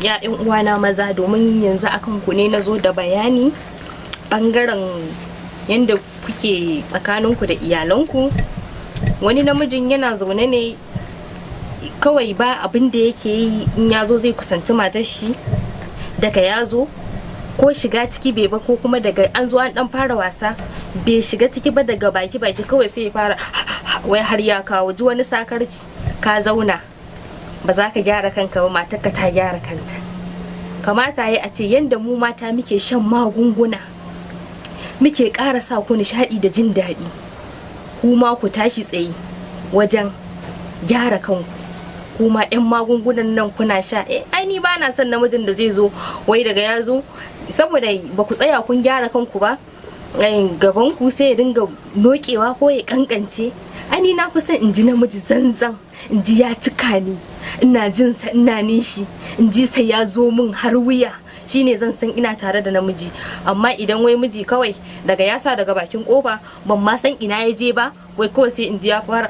Ya 'yan uwana maza, domin yanzu akan ku ne na zo da bayani bangaren yadda kuke tsakaninku da iyalanku. Wani namijin yana zaune ne kawai, ba abin da yake yi. In ya zo zai kusanci matar shi, daga ya zo ko shiga ciki bai ba, ko kuma daga an zo an dan fara wasa bai shiga ciki ba, daga baki baki kawai sai ya fara wai har ya kawo. Ji wani sakarci! Ka zauna ba za ka gyara kanka ba, matarka ta gyara kanta. Kamata yi a ce yanda mu mata muke shan magunguna, muke ƙara sa ku nishaɗi da jin daɗi, kuma ku tashi tsaye wajen gyara kanku. Kuma 'yan magungunan nan kuna sha. Eh, ai ni ba na son namijin da zai zo wai daga ya zo, saboda ba ku tsaya kun gyara kanku ba, gaban ku sai ya dinga nokewa ko ya kankance. Ai ni na fi son in ji namiji zanzan, in ji ya cika ni, ina jin sa, ina nishi, in ji sai ya zo min har wuya, shine zan san ina tare da namiji. Amma idan wai miji kawai daga ya sa daga bakin kofa, ban ma san ina ya je ba, wai kawai sai in ji ya fara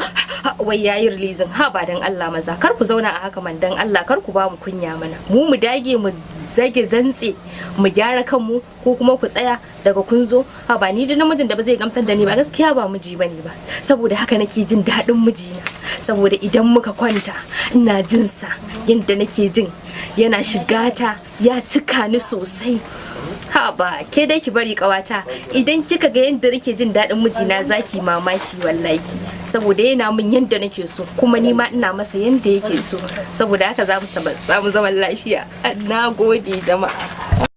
wai yayi releasing. Ha ba, dan Allah maza, kar ku zauna a haka man. Dan Allah kar ku ba mu kunya mana. Mu mu dage, mu zage zantse, mu gyara kanmu, ko kuma ku tsaya daga kun zo. Ha ba, ni da namijin da ba zai gamsar da ni ba, gaskiya ba miji bane ba. Saboda haka nake jin daɗin mijina, saboda idan muka kwanta ina jin sa yadda nake jin yana shiga ta, ya cika ni sosai. Ha ba, ke dai ki bari kawata, idan kika ga yadda nake jin daɗin mijina zaki mamaki wallahi, saboda yana min yadda nake so, kuma ni ma ina masa yadda yake so. Saboda haka za mu samu zaman lafiya. Na gode, jama'a.